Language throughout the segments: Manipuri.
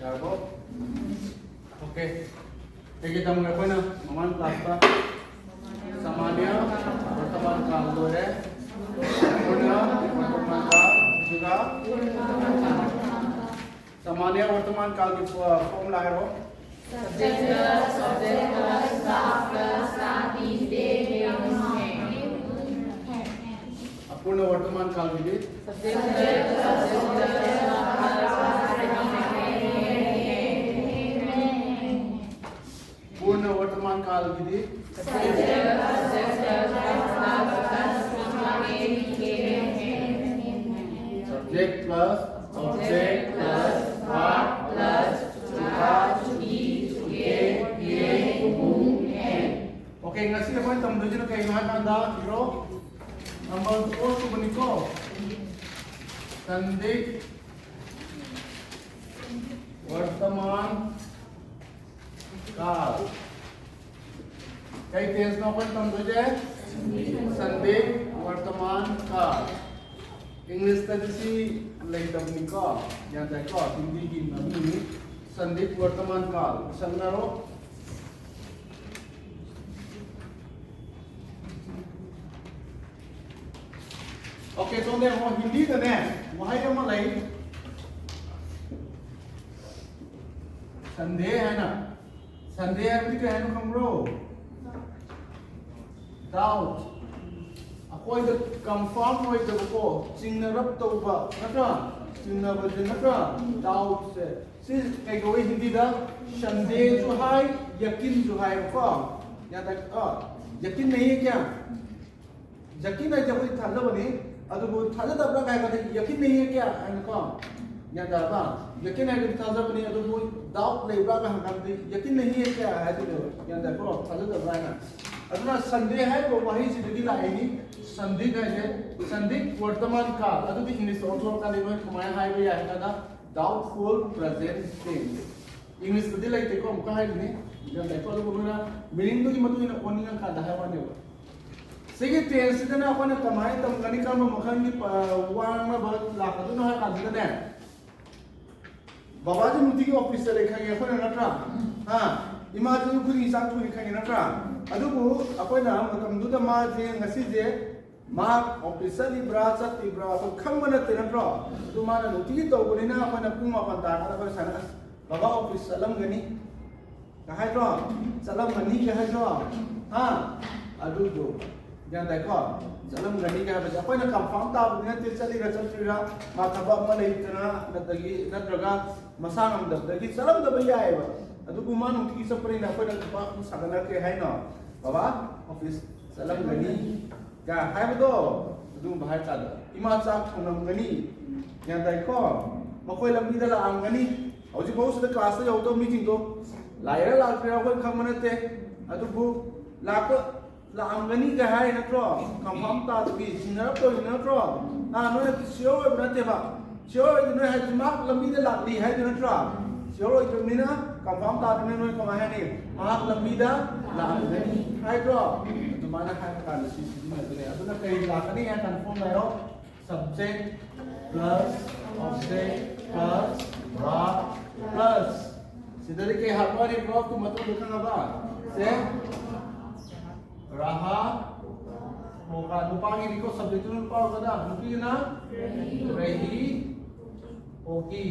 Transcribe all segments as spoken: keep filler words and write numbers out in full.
ꯌꯥꯔꯕꯣ? ꯑꯣꯀꯦ꯫ ꯀꯩꯀꯩ ꯇꯝꯈ꯭ꯔꯦ ꯑꯩꯈꯣꯏꯅ ꯃꯃꯥꯡ ꯀ꯭ꯂꯥꯁꯇ? ꯁꯃꯥꯅꯤꯌꯥ, ꯋꯔꯇꯃꯥꯟ ꯀꯥꯜ ꯂꯣꯏꯔꯦ꯫ ꯑꯩꯈꯣꯏꯅ ꯋꯔꯇꯃꯥꯟ ꯀꯥꯜ, ꯑꯗꯨꯒ ꯁꯃꯥꯅꯤꯌꯥ ꯋꯔꯇꯃꯥꯟ ꯀꯥꯜꯒꯤ ꯐꯣ-, ꯐꯣꯔꯃꯨꯂꯥ ꯍꯥꯏꯔꯣ꯫ ꯑꯄꯨꯔꯅ ꯋꯔꯇꯃꯥꯟ ꯀꯥꯜꯒꯤꯗꯤ? Purna ꯋꯔꯇꯃꯥꯟ ꯀꯥꯜꯒꯤꯗꯤ? Subject plus object plus verb plus ꯆꯨꯈꯥ, ꯆꯨꯈꯤ, ꯆꯨꯈꯦ, ꯐꯤꯔꯦ, ꯏꯕꯨꯡ, ꯍꯦꯟ꯫ ꯑꯣꯀꯦ, ꯉꯁꯤ ꯑꯩꯈꯣꯏꯅ ꯇꯝꯗꯣꯏꯁꯤꯅ ꯀꯩꯅꯣ ꯍꯥꯏ ꯀꯥꯟꯗ, ꯏꯔꯣ, ꯅꯝꯕꯔ ꯐꯣꯔ ꯁꯨꯕꯅꯤꯀꯣ꯫ ꯁꯟꯗꯤꯛ ꯋꯔꯇꯃꯥꯟ ꯀꯥꯜ꯫ ꯀꯩ ꯇꯦꯟꯁꯅꯣ ꯑꯩꯈꯣꯏꯅ ꯇꯝꯗꯣꯏꯁꯦ? ꯁꯟꯗꯤꯛ ꯋꯔꯇꯃꯥꯟ ꯀꯥꯜ꯫ ꯏꯪꯂꯤꯁꯇꯗꯤ ꯁꯤ ꯂꯩꯇꯕꯅꯤꯀꯣ, ꯒ꯭ꯌꯥꯟ ꯇꯥꯏꯀꯣ? ꯍꯤꯟꯗꯤꯒꯤ ꯃꯃꯤꯡꯅꯤ꯫ ꯁꯟꯗꯤꯛ ꯋꯔꯇꯃꯥꯟ ꯀꯥꯜ꯫ ꯏꯁꯟꯅꯔꯣ꯫ ꯑꯣꯀꯦ, ꯁꯣꯝꯗ ꯌꯦꯡꯉꯣ, ꯍꯤꯟꯗꯤꯗꯅꯦ ꯋꯥꯍꯩ ꯑꯃ ꯂꯩ, ꯁꯟꯗꯦ ꯍꯥꯏꯅ꯫ ꯁꯟꯗꯦ ꯍꯥꯏꯕꯗꯤ ꯀꯩ ꯍꯥꯏꯅꯣ ꯈꯪꯕ꯭ꯔꯣ? ꯗꯥꯎꯠ꯫ ꯑꯩꯈꯣꯏꯗ ꯀꯟꯐꯥꯔꯝ ꯑꯣꯏꯗꯕꯀꯣ, ꯆꯤꯡꯅꯔꯞ ꯇꯧꯕ, ꯅꯠꯇ꯭ꯔꯥ? ꯆꯤꯡꯅꯕꯁꯦ, ꯅꯠꯇ꯭ꯔꯥ? ꯗꯥꯎꯠꯁꯦ꯫ ꯁꯤ ꯀꯩ ꯀꯧꯏ ꯍꯤꯟꯗꯤꯗ? ꯁꯟꯗꯦꯁꯨ ꯍꯥꯏ, ꯌꯀꯤꯟꯁꯨ ꯍꯥꯏꯕꯀꯣ꯫ ꯒ꯭ꯌꯥꯟ ꯇꯥꯏ-, ꯑ, ꯌꯀꯤꯟ ꯅꯍꯤ ꯍꯦ ꯀꯌꯥ? ꯌꯀꯤꯟ ꯍꯥꯏꯁꯦ ꯑꯩꯈꯣꯏ ꯊꯥꯖꯕꯅꯤ, ꯑꯗꯨꯕꯨ ꯊꯥꯖꯗꯕ꯭ꯔꯥ ꯀꯥꯏ ꯍꯥꯏꯔꯒꯗꯤ ꯌꯀꯤꯟ ꯅꯍꯤ ꯍꯦ ꯀꯌꯥ ꯍꯥꯏꯅꯀꯣ꯫ ꯒ꯭ꯌꯥꯟ ꯇꯥꯔꯕ? ꯌꯀꯤꯟ ꯍꯥꯏꯕꯗꯤ ꯊꯥꯖꯕꯅꯤ, ꯑꯗꯨꯕꯨ ꯗꯥꯎꯠ ꯂꯩꯕ꯭ꯔꯥ ꯀꯥꯏ ꯍꯪꯀꯥꯟꯗꯗꯤ ꯌꯀꯤꯟ ꯅꯍꯤ ꯍꯦ ꯀꯌꯥ ꯍꯥꯏꯗꯣꯏꯅꯦꯕ꯫ ꯒ꯭ꯌꯥꯟ ꯇꯥꯏꯀꯣ? ꯊꯥꯖꯗꯕ꯭ꯔꯥ ꯍꯥꯏꯅ꯫ ꯑꯗꯨꯅ ꯁꯟꯗꯦ ꯍꯥꯏꯔꯤꯕ ꯋꯥꯍꯩꯁꯤꯗꯒꯤ ꯂꯥꯛꯏꯅꯤ꯫ ꯁꯟꯗꯤꯛ ꯍꯥꯏꯁꯦ, ꯁꯟꯗꯤꯛ ꯋꯔꯇꯃꯥꯟ ꯀꯥꯜ꯫ ꯑꯗꯨꯗꯤ ꯏꯪꯂꯤꯁꯇ ꯑꯣꯟꯊꯣꯔꯛꯀꯥꯟꯗ ꯅꯣꯏ ꯀꯃꯥꯏꯅ ꯍꯥꯏꯕ ꯌꯥꯏ ꯍꯥꯏ ꯀꯥꯟꯗ, doubtful present tense꯫ ꯏꯪꯂꯤꯁꯇꯗꯤ ꯂꯩꯇꯦꯀꯣ, ꯑꯃꯨꯛꯀ ꯍꯥꯏꯔꯤꯅꯤ꯫ ꯒ꯭ꯌꯥꯟ ꯇꯥꯏꯀꯣ? ꯑꯗꯨꯕꯨ ꯅꯣꯏꯅ ꯃꯤꯅꯤꯡꯗꯨꯒꯤ ꯃꯇꯨꯡ ꯏꯟꯅ ꯑꯣꯟꯅꯤꯡꯉꯀꯥꯟꯗ ꯍꯥꯏꯕ ꯋꯥꯅꯦꯕ꯫ ꯁꯤꯒꯤ ꯇꯦꯟꯁꯁꯤꯗꯅ ꯑꯩꯈꯣꯏꯅ ꯀꯃꯥꯏꯅ ꯇꯝꯒꯅꯤ? ꯀꯔꯝꯕ ꯃꯈꯜꯒꯤ ꯄ-, ꯋꯥ ꯉꯥꯡꯅꯕ ꯂꯥꯛꯀꯗꯣꯏꯅꯣ ꯍꯥꯏ ꯀꯥꯟꯁꯤꯗꯅꯦ, ꯕꯕꯥꯁꯦ ꯅꯨꯡꯇꯤꯒꯤ ꯑꯣꯐꯤꯁ ꯆꯠꯂꯦ ꯈꯪꯉꯦ ꯑꯩꯈꯣꯏꯅ, ꯅꯠꯇ꯭ꯔꯥ? ꯍꯥ? ꯏꯃꯥꯁꯦ ꯑꯌꯨꯛ ꯈꯨꯗꯤꯡꯒꯤ ꯆꯥꯛ ꯊꯣꯡꯉꯦ ꯈꯪꯉꯦ, ꯅꯠꯇ꯭ꯔꯥ? ꯑꯗꯨꯕꯨ ꯑꯩꯈꯣꯏꯅ ꯃꯇꯝꯗꯨꯗ ꯃꯥꯁꯦ ꯉꯁꯤꯁꯦ ꯃꯍꯥꯛ ꯑꯣꯐꯤꯁ ꯆꯠꯂꯤꯕ꯭ꯔꯥ ꯆꯠꯇ꯭ꯔꯤꯕ꯭ꯔꯥ ꯑꯩꯈꯣꯏ ꯈꯪꯕ ꯅꯠꯇꯦ, ꯅꯠꯇ꯭ꯔꯣ? ꯑꯗꯨ ꯃꯥꯅ ꯅꯨꯡꯇꯤꯒꯤ ꯇꯧꯕꯅꯤꯅ ꯑꯩꯈꯣꯏꯅ ꯄꯨꯡ ꯃꯥꯄꯟ ꯇꯥꯔꯀꯥꯟꯗ ꯑꯩꯈꯣꯏ ꯁꯨꯃꯥꯏꯅ, "ꯑꯁ, ꯕꯕꯥ ꯑꯣꯐꯤꯁ ꯆꯠꯂꯝꯒꯅꯤ" ꯀ ꯍꯥꯏꯗ꯭ꯔꯣ? "ꯆꯠꯂꯝꯒꯅꯤ" ꯀ ꯍꯥꯏꯗ꯭ꯔꯣ? ꯍꯥ? ꯑꯗꯨꯗꯣ ꯒ꯭ꯌꯥꯟ ꯇꯥꯏꯀꯣ? "ꯆꯠꯂꯝꯒꯅꯤ" ꯀ ꯍꯥꯏꯕꯁꯦ ꯑꯩꯈꯣꯏꯅ ꯀꯟꯐꯥꯔꯝ ꯇꯥꯕꯗꯤ ꯅꯠꯇꯦ, ꯆꯠꯂꯤꯔꯥ ꯆꯠꯇ꯭ꯔꯤꯔꯥ, ꯃꯥ ꯊꯕꯛ ꯑꯃ ꯂꯩꯇꯅ, ꯅꯠꯇ꯭ꯔꯒꯤ, ꯅꯠꯇ꯭ꯔꯒ ꯃꯁꯥ ꯉꯝꯗꯕꯗꯒꯤ ꯆꯠꯂꯝꯗꯕ ꯌꯥꯏꯑꯕ꯫ ꯑꯗꯨꯕꯨ ꯃꯥ ꯅꯨꯡꯇꯤꯒꯤ ꯆꯠꯄꯅꯤꯅ ꯑꯩꯈꯣꯏꯅ ꯈꯨꯄꯥꯛ ꯑꯃ ꯁꯥꯒꯠꯂꯛꯀꯦ ꯍꯥꯏꯅꯣ? "ꯕꯕꯥ ꯑꯣꯐꯤꯁ ꯆꯠꯂꯝꯒꯅꯤ" ꯀ ꯍꯥꯏꯕꯗꯣ, ꯑꯗꯨꯒꯨꯝꯕ ꯍꯥꯏꯇꯥꯔꯦ꯫ "ꯏꯃꯥ ꯆꯥꯛ ꯊꯣꯡꯂꯝꯒꯅꯤ", ꯒ꯭ꯌꯥꯟ ꯇꯥꯏꯀꯣ? "ꯃꯈꯣꯏ ꯂꯝꯕꯤꯗ ꯂꯥꯛꯑꯝꯒꯅꯤ"꯫ ꯍꯧꯖꯤꯛꯐꯥꯎ ꯁꯤꯗ ꯀ꯭ꯂꯥꯁꯇ ꯌꯧꯗꯕ ꯃꯤꯁꯤꯡꯗꯣ ꯂꯥꯛꯏꯔꯥ ꯂꯥꯛꯇ꯭ꯔꯤꯔꯥ ꯑꯩꯈꯣꯏ ꯈꯪꯕ ꯅꯠꯇꯦ꯫ ꯑꯗꯨꯕꯨ ꯂꯥꯛꯄ, ꯂꯥꯛꯑꯝꯒꯅꯤꯒ ꯍꯥꯏ ꯅꯠꯇ꯭ꯔꯣ? ꯀꯟꯐꯥꯔꯝ ꯇꯥꯗꯕꯤ ꯆꯤꯡꯅꯔꯛꯇꯧꯔꯤꯕ ꯅꯠꯇ꯭ꯔꯣ? ꯑꯥ, ꯅꯣꯏꯅ ꯁꯤꯌꯣꯔ ꯑꯣꯏꯕ ꯅꯠꯇꯦꯕ꯫ ꯁꯤꯌꯣꯔ ꯑꯣꯏꯗꯤ ꯅꯣꯏ ꯍꯥꯏꯗꯤ ꯃꯍꯥꯛ ꯂꯝꯕꯤꯗ ꯂꯥꯛꯂꯤ ꯍꯥꯏꯗꯣ ꯅꯠꯇ꯭ꯔꯣ? ꯁꯤꯌꯣꯔ ꯑꯣꯏꯗ꯭ꯔꯕꯅꯤꯅ, ꯀꯟꯐꯥꯔꯝ ꯇꯥꯗ꯭ꯔꯕꯅꯤꯅ ꯅꯣꯏ ꯀꯃꯥꯏ ꯍꯥꯏꯅꯤ? "ꯃꯍꯥꯛ ꯂꯝꯕꯤꯗ ꯂꯥꯛꯂꯝꯒꯅꯤ" ꯍꯥꯏꯗ꯭ꯔꯣ? ꯑꯗꯨꯃꯥꯏꯅ ꯍꯥꯏꯕ ꯀꯥꯟꯗ ꯁꯤ ꯁꯤꯖꯤꯟꯅꯗꯣꯏꯅꯦ꯫ ꯑꯗꯨꯅ ꯀꯔꯤ ꯂꯥꯛꯀꯅꯤ ꯍꯥꯏ ꯀꯟꯐꯥꯔꯝ ꯂꯩꯔꯣ꯫ Subject plus object plus verb plus, ꯁꯤꯗꯗꯤ ꯀꯩ ꯍꯥꯞꯄꯅꯤ? Verb ꯀꯤ ꯃꯇꯨꯡꯗ ꯈꯪꯉꯕ? ꯁꯦ, ꯔꯍꯥ ꯍꯣꯒꯥ꯫ ꯅꯨꯄꯥꯒꯤꯅꯤꯀꯣ, subject ꯇꯨꯅ ꯅꯨꯄꯥ ꯑꯣꯏꯒꯗ꯭ꯔꯥ? ꯅꯨꯄꯤꯒꯤꯅ ꯔꯍꯤ ꯍꯣꯒꯤ꯫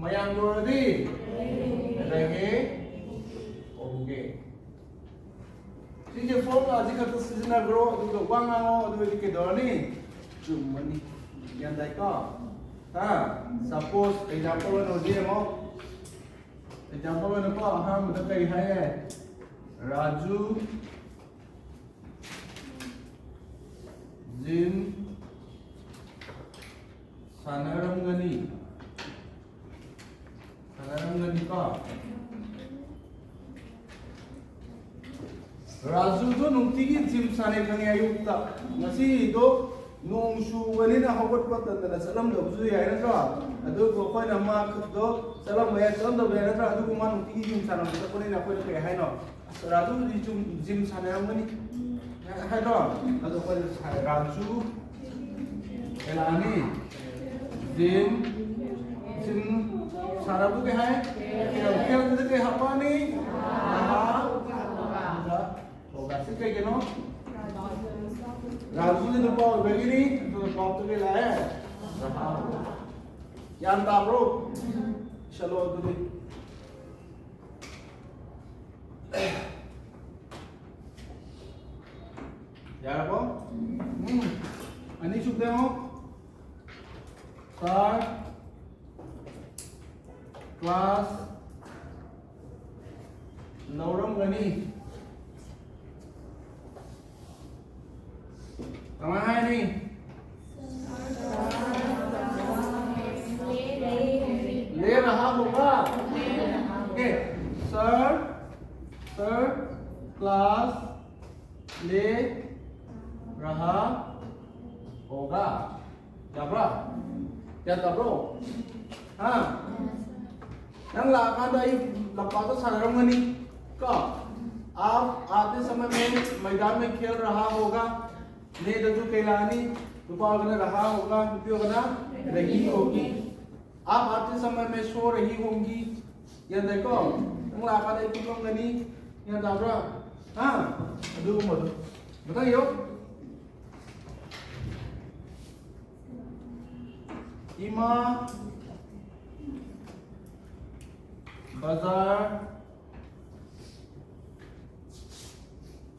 ꯃꯌꯥꯝꯒꯤ ꯑꯣꯏꯔꯗꯤ ꯔꯍꯦ ꯍꯣꯒꯦ꯫ ꯁꯤꯁꯦ ꯐꯣꯔꯃꯨꯂꯥꯁꯤ ꯈꯛꯇ ꯁꯤꯖꯤꯟꯅꯈ꯭ꯔꯣ, ꯑꯗꯨꯒ ꯋꯥ ꯉꯥꯡꯉꯣ, ꯑꯗꯨ ꯑꯣꯏꯔꯗꯤ ꯀꯩꯗꯧꯔꯅꯤ? ꯆꯨꯝꯃꯅꯤ꯫ ꯒ꯭ꯌꯥꯟ ꯇꯥꯏꯀꯣ? ꯍꯥ? Suppose example ꯑꯣꯏꯅ ꯍꯧꯖꯤꯛ ꯌꯦꯡꯉꯣ꯫ Example ꯑꯣꯏꯅꯀꯣ, ꯑꯍꯥꯟꯕꯗ ꯀꯔꯤ ꯍꯥꯏꯌꯦ? ꯔꯥꯖꯨ ꯖꯤꯝ ꯁꯥꯟꯅꯔꯝꯒꯅꯤ꯫ ꯁꯥꯟꯅꯔꯝꯒꯅꯤꯀꯣ? ꯔꯥꯖꯨꯗꯣ ꯅꯨꯡꯇꯤꯒꯤ ꯖꯤꯝ ꯁꯥꯟꯅꯩ ꯈꯪꯉꯦ ꯑꯌꯨꯛꯇ꯫ ꯉꯁꯤꯗꯣ ꯅꯣꯡ ꯆꯨꯕꯅꯤꯅ ꯍꯧꯒꯠꯄ ꯇꯟꯗꯅ ꯆꯠꯂꯝꯗꯕꯁꯨ ꯌꯥꯏ, ꯅꯠꯇ꯭ꯔꯣ? ꯑꯗꯨꯕꯨ ꯑꯩꯈꯣꯏꯅ ꯃꯥꯗꯣ ꯆꯠꯂꯝꯕ ꯌꯥꯏ, ꯆꯠꯂꯝꯗꯕ ꯌꯥꯏ, ꯅꯠꯇ꯭ꯔꯥ? ꯑꯗꯨꯕꯨ ꯃꯥ ꯅꯨꯡꯇꯤꯒꯤ ꯖꯤꯝ ꯁꯥꯟꯅꯕ ꯆꯠꯄꯅꯤꯅ ꯑꯩꯈꯣꯏꯅ ꯀꯩ ꯍꯥꯏꯅꯣ? "ꯑꯁ, ꯔꯥꯖꯨꯗꯤ ꯖꯤꯝ, ꯖꯤꯝ ꯁꯥꯟꯅꯔꯝꯒꯅꯤ" ꯍꯥꯏꯗ꯭ꯔꯣ? ꯑꯗꯣ ꯑꯩꯈꯣꯏꯅ ꯁꯥ-, ꯔꯥꯖꯨ ꯀꯩ ꯂꯥꯛꯑꯅꯤ? ꯖꯤꯝ, ꯖꯤꯝ ꯁꯥꯟꯅꯕꯨ ꯀꯩ ꯍꯥꯏ? ꯐꯦꯜ꯫ ꯐꯦꯜꯗꯨꯗ ꯀꯩ ꯍꯥꯞꯄꯛꯑꯅꯤ? ꯔꯍꯥ꯫ ꯍꯣꯒꯥ꯫ ꯁꯤ ꯀꯩꯒꯤꯅꯣ? ꯔꯥꯖꯨꯁꯦ ꯅꯨꯄꯥ ꯑꯣꯏꯕꯒꯤꯅꯤ꯫ ꯑꯗꯨꯅ ꯄꯥꯞꯇꯨ ꯀꯩ ꯂꯥꯛꯑꯦ? ꯔꯍꯥ ꯍꯣꯒꯥ꯫ ꯒ꯭ꯌꯥꯟ ꯇꯥꯕ꯭ꯔꯣ? ꯏꯁꯜꯂꯣ ꯑꯗꯨꯗꯤ꯫ ꯌꯥꯔꯕꯣ? ꯎꯝ꯫ ꯑꯅꯤꯁꯨꯕꯗ ꯌꯦꯡꯉꯣ꯫ ꯁꯥꯔ ꯀ꯭ꯂꯥꯁ ꯂꯧꯔꯝꯒꯅꯤ꯫ ꯀꯃꯥꯏ ꯍꯥꯏꯅꯤ? ले रहा होगा। Okay, sir, sir, class ले रहा होगा। ꯌꯥꯕ꯭ꯔꯥ? ꯒ꯭ꯌꯥꯟ ꯇꯥꯕ꯭ꯔꯣ? ꯍꯥ? ꯅꯪ ꯂꯥꯛꯑꯀꯥꯟꯗ ꯑꯩ ꯂꯝꯄꯥꯛꯇ ꯁꯥꯟꯅꯔꯝꯒꯅꯤ ꯀꯣ? आप आते समय में मैदान में खेल रहा होगा। नेꯗꯁꯨ ꯀꯩ ꯂꯥꯛꯑꯅꯤ? ꯅꯨꯄꯥ ꯑꯣꯏꯔꯒꯅ रहा होगा, ꯅꯨꯄꯤ ꯑꯣꯏꯔꯒꯅ रही होगी। आप आते समय मैं सो रही होंगी। ꯒ꯭ꯌꯥꯟ ꯇꯥꯏꯀꯣ? ꯅꯪ ꯂꯥꯛꯑꯀꯥꯟꯗ ꯑꯩ ꯇꯨꯝꯂꯝꯒꯅꯤ꯫ ꯒ꯭ꯌꯥꯟ ꯇꯥꯕ꯭ꯔꯥ? ꯍꯥ? ꯑꯗꯨꯒꯨꯝꯕꯗꯣ꯫ ꯃꯊꯪ ꯌꯦꯡꯉꯣ꯫ ꯏꯃꯥ ꯕꯖꯥꯔ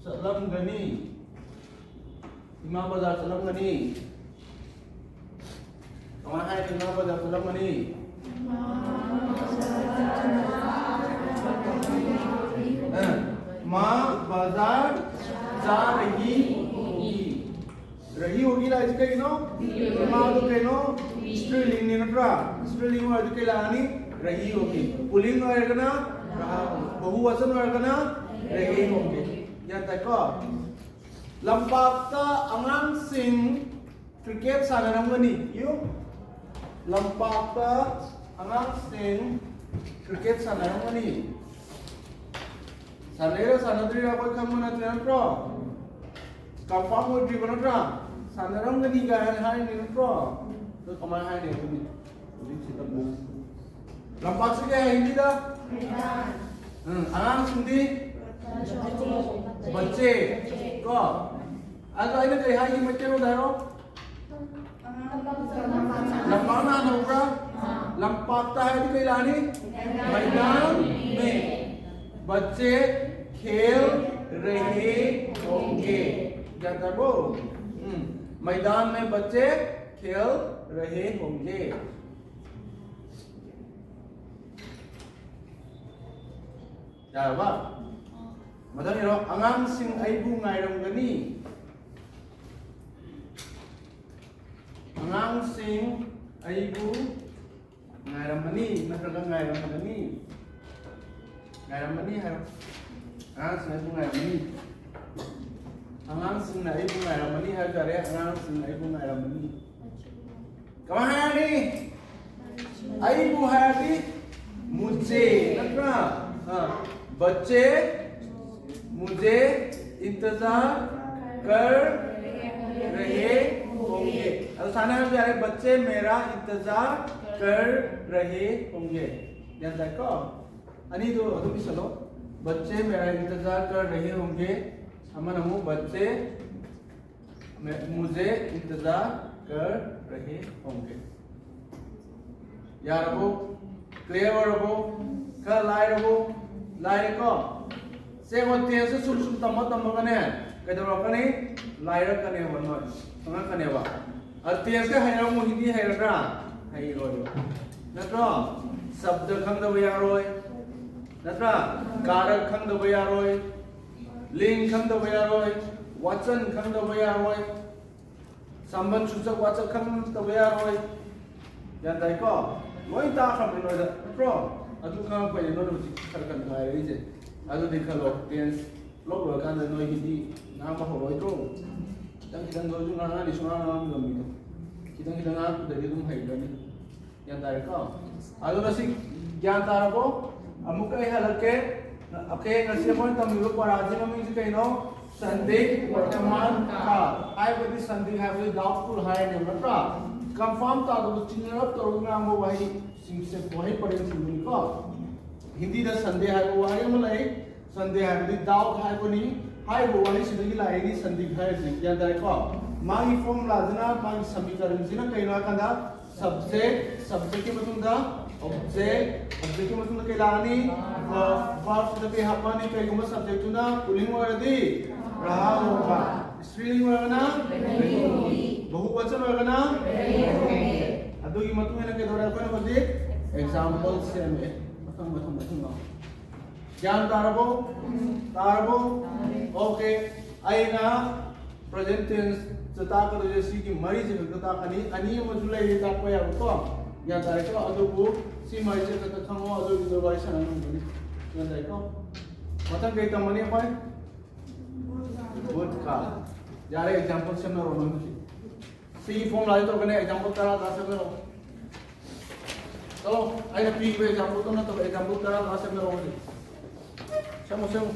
ꯆꯠꯂꯝꯒꯅꯤ꯫ ꯏꯃꯥ ꯕꯖꯥꯔ ꯆꯠꯂꯝꯒꯅꯤ꯫ ꯀꯃꯥꯏ ꯍꯥꯏꯅꯤ? ꯏꯃꯥ ꯕꯖꯥꯔ ꯆꯠꯂꯝꯒꯅꯤ꯫ ꯑ, माँ बाजार जा रही होगी। रही होगी ꯂꯥꯛꯏꯁꯦ ꯀꯩꯒꯤꯅꯣ? ꯏꯃꯥꯗꯣ ꯀꯩꯅꯣ? स्त्रीलिंगꯅꯤ ꯅꯠꯇ꯭ꯔꯥ? स्त्रीलिंग ꯑꯣꯏꯔꯗꯤ ꯀꯩ ꯂꯥꯛꯑꯅꯤ? रही होगी꯫ पुल्लिंग ꯑꯣꯏꯔꯒꯅ रहा होगा, बहुवचन ꯑꯣꯏꯔꯒꯅ रहे होंगे꯫ ꯒ꯭ꯌꯥꯟ ꯇꯥꯏꯀꯣ? ꯂꯝꯄꯥꯛꯇ ꯑꯉꯥꯡꯁꯤꯡ ꯀ꯭ꯔꯤꯀꯦꯠ ꯁꯥꯟꯅꯔꯝꯒꯅꯤ꯫ ꯌꯨ, ꯂꯝꯄꯥꯛꯇ ꯑꯉꯥꯡꯁꯤꯡ ꯀ꯭ꯔꯤꯀꯦꯠ ꯁꯥꯟꯅꯔꯝꯒꯅꯤ꯫ ꯁꯥꯟꯅꯩꯔꯥ ꯁꯥꯟꯅꯗ꯭ꯔꯤꯔꯥ ꯑꯩꯈꯣꯏ ꯈꯪꯕ ꯅꯠꯇꯦ, ꯅꯠꯇ꯭ꯔꯣ? ꯀꯟꯐꯥꯔꯝ ꯑꯣꯏꯗ꯭ꯔꯤꯕ ꯅꯠꯇ꯭ꯔꯥ? ꯁꯥꯟꯅꯔꯝꯒꯅꯤ ꯀꯥꯏꯅ ꯍꯥꯏꯔꯤꯅꯤ, ꯅꯠꯇ꯭ꯔꯣ? ꯑꯗꯨ ꯀꯃꯥꯏꯅ ꯍꯥꯏꯅꯤ ꯑꯗꯨꯗꯤ? ꯍꯧꯖꯤꯛꯁꯤꯗ ꯑꯃꯨꯛ ꯂꯝꯄꯥꯛꯁꯤ ꯀꯩ ꯍꯥꯏ ꯍꯤꯟꯗꯤꯗ? ꯎꯝ, ꯑꯉꯥꯡꯁꯤꯡꯗꯤ? ꯕꯆꯦ꯫ ꯀꯣ? ꯑꯗꯣ ꯑꯩꯅ ꯀꯩ ꯍꯥꯏꯒꯤ ꯃꯩꯇꯩꯂꯣꯟꯗ ꯍꯥꯏꯔꯣ? ꯂꯝꯄꯥꯛꯅ ꯍꯥꯟꯅ ꯍꯧꯕ꯭ꯔꯥ? ꯂꯝꯄꯥꯛꯇ ꯍꯥꯏꯗꯤ ꯀꯩ ꯂꯥꯛꯑꯅꯤ? ꯃꯩꯗꯥꯟ ꯃꯦ ꯕꯆꯦ ꯈꯦꯜ ꯔꯍꯦ ꯍꯣꯡꯒꯦ꯫ ꯒ꯭ꯌꯥꯟ ꯇꯥꯔꯕꯣ? ꯎꯝ꯫ ꯃꯩꯗꯥꯟ ꯃꯦ ꯕꯆꯦ ꯈꯦꯜ ꯔꯍꯦ ꯍꯣꯡꯒꯦ꯫ ꯌꯥꯔꯕ? ꯃꯊꯪ ꯏꯔꯣ, ꯑꯉꯥꯡꯁꯤꯡ ꯑꯩꯕꯨ ꯉꯥꯏꯔꯝꯒꯅꯤ꯫ ꯑꯉꯥꯡꯁꯤꯡ ꯑꯩꯕꯨ ꯉꯥꯏꯔꯝꯃꯅꯤ ꯅꯠꯇ꯭ꯔꯒ ꯉꯥꯏꯔꯝꯒꯅꯤ? ꯉꯥꯏꯔꯝꯃꯅꯤ ꯍꯥꯏꯔꯣ꯫ ꯑꯉꯥꯡꯁꯤꯡ ꯑꯩꯕꯨ ꯉꯥꯏꯔꯝꯃꯅꯤ꯫ ꯑꯉꯥꯡꯁꯤꯡꯅ ꯑꯩꯕꯨ ꯉꯥꯏꯔꯝꯃꯅꯤ ꯍꯥꯏꯕ ꯇꯥꯔꯦ꯫ ꯑꯉꯥꯡꯁꯤꯡꯅ ꯑꯩꯕꯨ ꯉꯥꯏꯔꯝꯃꯅꯤ꯫ ꯀꯃꯥꯏ ꯍꯥꯏꯔꯅꯤ? ꯑꯩꯕꯨ ꯍꯥꯏꯔꯗꯤ ꯃꯨꯖꯦ ꯅꯠꯇ꯭ꯔꯥ? ꯑꯥ, ꯕꯆꯦ ꯃꯨꯖꯦ ꯏꯟꯇꯖꯥꯔ ꯀꯔ ꯔꯍꯦ ꯍꯣꯡꯒꯦ꯫ ꯑꯗꯣ ꯁꯨꯃꯥꯏꯅ ꯍꯥꯏꯕ ꯌꯥꯔꯦ, ꯕꯆꯦ ꯃꯦꯔꯥ ꯏꯟꯇꯖꯥꯔ ꯀꯔ ꯔꯍꯦ ꯍꯣꯡꯒꯦ꯫ ꯒ꯭ꯌꯥꯟ ꯇꯥꯏꯀꯣ? ꯑꯅꯤꯗꯣ ꯑꯗꯨꯝ ꯏꯁꯜꯂꯣ꯫ ꯕꯆꯦ ꯃꯦꯔꯥ ꯏꯟꯇꯖꯥꯔ ꯀꯔ ꯔꯍꯦ ꯍꯣꯡꯒꯦ꯫ ꯑꯃꯅ ꯑꯃꯨꯛ ꯕꯆꯦ ꯃꯦ- ꯃꯨꯖꯦ ꯏꯟꯇꯖꯥꯔ ꯀꯔ ꯔꯍꯦ ꯍꯣꯡꯒꯦ꯫ ꯌꯥꯔꯕꯣ? ꯀ꯭ꯂꯤꯌꯥꯔ ꯑꯣꯏꯔꯕꯣ? ꯈꯔ ꯂꯥꯏꯔꯕꯣ? ꯂꯥꯏꯔꯦꯀꯣ? ꯁꯦ ꯍꯣꯏ, ꯇꯦꯟꯁꯁꯦ ꯁꯨꯝ ꯁꯨꯝ ꯇꯝꯃ ꯇꯝꯃꯒꯅꯦ ꯀꯩꯗꯧꯔꯛꯀꯅꯤ? ꯂꯥꯏꯔꯛꯀꯅꯦꯕ ꯅꯣꯏ, ꯈꯪꯉꯛꯀꯅꯦꯕ꯫ ꯑꯗ ꯇꯦꯟꯁꯀ ꯍꯩꯔꯝꯃꯣ ꯍꯤꯟꯗꯤ ꯍꯩꯔꯗ꯭ꯔꯥ? ꯍꯩꯔꯣꯏꯕ꯫ ꯅꯠꯇ꯭ꯔꯣ? ꯁꯕꯗ ꯈꯪꯗꯕ ꯌꯥꯔꯣꯏ, ꯅꯠꯇ꯭ꯔꯥ? ꯀꯥꯔꯛ ꯈꯪꯗꯕ ꯌꯥꯔꯣꯏ, ꯂꯤꯡ ꯈꯪꯗꯕ ꯌꯥꯔꯣꯏ, ꯋꯥꯆꯟ ꯈꯪꯗꯕ ꯌꯥꯔꯣꯏ, ꯁꯝꯕꯟ ꯁꯨꯆꯛ ꯋꯥꯆꯛ ꯈꯪꯗꯕ ꯌꯥꯔꯣꯏ꯫ ꯒ꯭ꯌꯥꯟ ꯇꯥꯏꯀꯣ? ꯂꯣꯏ ꯇꯥꯈ꯭ꯔꯕꯅꯤ ꯅꯣꯏꯗ, ꯅꯠꯇ꯭ꯔꯣ? ꯑꯗꯨ ꯈꯪꯉꯛꯄꯩꯅꯦ ꯅꯣꯏꯅ ꯍꯧꯖꯤꯛ ꯈꯔ ꯈꯔ ꯅꯨꯡꯉꯥꯏꯔꯛꯏꯁꯦ꯫ ꯑꯗꯨꯗꯤ ꯈꯜꯂꯣ, ꯇꯦꯟꯁ ꯄꯨꯂꯞ ꯂꯣꯏꯔꯀꯥꯟꯗ ꯅꯣꯏ ꯍꯤꯟꯗꯤ ꯉꯥꯡꯕ ꯍꯧꯔꯣꯏꯗ꯭ꯔꯣ? ꯈꯤꯇꯪ ꯈꯤꯇꯪꯗ ꯑꯣꯏꯔꯁꯨ ꯉꯥꯡꯉꯛꯑꯅꯤ, ꯁꯨꯡꯉꯥꯡ ꯉꯥꯡꯉꯝꯗꯕ ꯃꯤꯗꯣ꯫ ꯈꯤꯇꯪ ꯈꯤꯇꯪ ꯉꯥꯡꯉꯛꯄꯗꯒꯤ ꯑꯗꯨꯝ ꯍꯩꯈ꯭ꯔꯅꯤ꯫ ꯒ꯭ꯌꯥꯟ ꯇꯥꯔꯦꯀꯣ? ꯑꯗꯨꯅ ꯁꯤ ꯒ꯭ꯌꯥꯟ ꯇꯥꯔꯕꯣ? ꯑꯃꯨꯛꯀ ꯑꯩ ꯍꯜꯂꯛꯀꯦ꯫ ꯑꯣꯀꯦ, ꯉꯁꯤ ꯑꯩꯈꯣꯏꯅ ꯇꯝꯃꯤꯕ ꯄꯔꯥꯁꯤ ꯃꯃꯤꯡꯁꯤ ꯀꯩꯅꯣ? ꯁꯟꯗꯤꯒ ꯋꯔꯇꯃꯥꯟ ꯀꯥꯜ꯫ ꯍꯥꯏꯕꯗꯤ ꯁꯟꯗꯤꯒ ꯍꯥꯏꯕꯗꯤ ꯗꯥꯎꯠꯐꯨꯜ ꯍꯥꯏꯔꯅꯦꯕ, ꯅꯠꯇ꯭ꯔꯥ? ꯀꯟꯐꯥꯔꯝ ꯇꯥꯗꯕ ꯆꯤꯡꯅꯔꯞ ꯇꯧꯔꯒ ꯉꯥꯡꯕ ꯋꯥꯍꯩꯁꯤꯡꯁꯦ ꯋꯥꯍꯩ ꯄꯔꯦꯡꯁꯤꯡꯗꯨꯅꯤꯀꯣ꯫ ꯍꯤꯟꯗꯤꯗ ꯁꯟꯗꯦ ꯍꯥꯏꯕ ꯋꯥꯍꯩ ꯑꯃ ꯂꯩ꯫ ꯁꯟꯗꯦ ꯍꯥꯏꯕꯗꯤ ꯗꯥꯎꯠ ꯍꯥꯏꯕꯅꯤ꯫ ꯍꯥꯏꯔꯤꯕ ꯋꯥꯍꯩꯁꯤꯗꯒꯤ ꯂꯥꯛꯏꯅꯤ ꯁꯟꯗꯤꯒ ꯍꯥꯏꯔꯤꯁꯦ꯫ ꯒ꯭ꯌꯥꯟ ꯇꯥꯏꯀꯣ? ꯃꯥꯒꯤ ꯐꯣꯔꯃꯨꯂꯥꯁꯤꯅ, ꯃꯥꯒꯤ ꯁꯃꯤꯀꯔꯟꯁꯤꯅ ꯀꯩꯅꯣ ꯍꯥꯏ ꯀꯥꯟꯗ, ꯁꯕꯖꯦꯛ, ꯁꯕꯖꯦꯛꯀꯤ ꯃꯇꯨꯡꯗ ꯑꯣꯕꯖꯦꯛ, ꯑꯣꯕꯖꯦꯛꯀꯤ ꯃꯇꯨꯡꯗ ꯀꯩ ꯂꯥꯛꯑꯅꯤ? ꯚꯔꯕ꯫ ꯚꯔꯕꯁꯤꯗ ꯀꯩ ꯍꯥꯞꯄꯛꯑꯅꯤ? ꯀꯩꯒꯨꯝꯕ ꯁꯕꯖꯦꯛꯇꯨꯅ ꯄꯨꯂꯤꯡ ꯑꯣꯏꯔꯗꯤ ꯔꯍꯥ ꯑꯣꯏꯕ, ꯁ꯭ꯇ꯭ꯔꯤꯂꯤꯡ ꯑꯣꯏꯔꯒꯅ, ꯕꯍꯨꯕꯆꯟ ꯑꯣꯏꯔꯒꯅ, ꯑꯗꯨꯒꯤ ꯃꯇꯨꯡ ꯏꯟꯅ ꯀꯩꯗꯧꯔꯦ? ꯑꯩꯈꯣꯏꯅ ꯍꯧꯖꯤꯛ ꯑꯦꯛꯖꯥꯝꯄꯜ ꯁꯦꯝꯃꯦ꯫ ꯃꯊꯪ, ꯃꯊꯪ, ꯃꯊꯪ ꯂꯥꯛꯑꯣ꯫ ꯒ꯭ꯌꯥꯟ ꯇꯥꯔꯕꯣ? ꯇꯥꯔꯕꯣ? ꯑꯣꯀꯦ꯫ ꯑꯩꯅ ꯄ꯭ꯔꯦꯖꯦꯟ ꯇꯦꯟꯁꯇ ꯇꯥꯛꯀꯗꯣꯏꯁꯦ ꯁꯤꯒꯤ ꯃꯔꯤꯁꯦ ꯈꯛꯇ ꯇꯥꯛꯀꯅꯤ꯫ ꯑꯅꯤ ꯑꯃꯁꯨ ꯂꯩꯔꯤ ꯇꯥꯛꯄ ꯌꯥꯕꯀꯣ꯫ ꯒ꯭ꯌꯥꯟ ꯇꯥꯔꯦꯀꯣ? ꯑꯗꯨꯕꯨ ꯁꯤ ꯃꯔꯤꯁꯦ ꯈꯛꯇ ꯈꯪꯉꯣ, ꯑꯗꯨꯒꯤꯗꯣ ꯋꯥꯔꯤ ꯁꯥꯟꯅ ꯉꯝꯒꯅꯤ꯫ ꯒ꯭ꯌꯥꯟ ꯇꯥꯏꯀꯣ? ꯃꯊꯪ ꯀꯩ ꯇꯝꯃꯅꯤ ꯑꯩꯈꯣꯏ? ꯒꯨꯗ ꯀꯥ꯫ ꯌꯥꯔꯦ, ꯑꯦꯛꯖꯥꯝꯄꯜ ꯁꯦꯝꯅꯔꯣ ꯅꯣꯏ ꯍꯧꯖꯤꯛ꯫ ꯁꯤꯒꯤ ꯐꯣꯔꯃꯨꯂꯥꯁꯦ ꯇꯧꯔꯒꯅꯦ, ꯑꯦꯛꯖꯥꯝꯄꯜ ꯇꯔꯥ ꯇꯔꯥ ꯁꯦꯝꯅꯔꯣ꯫ ꯆꯠꯂꯣ, ꯑꯩꯅ ꯄꯤꯕ ꯑꯦꯛꯖꯥꯝꯄꯜꯗꯣ ꯅꯠꯇꯕ ꯑꯦꯛꯖꯥꯝꯄꯜ ꯇꯔꯥ ꯇꯔꯥ ꯁꯦꯝꯅꯔꯣ ꯍꯧꯖꯤꯛ꯫ ꯁꯦꯝꯃꯣ, ꯁꯦꯝꯃꯣ꯫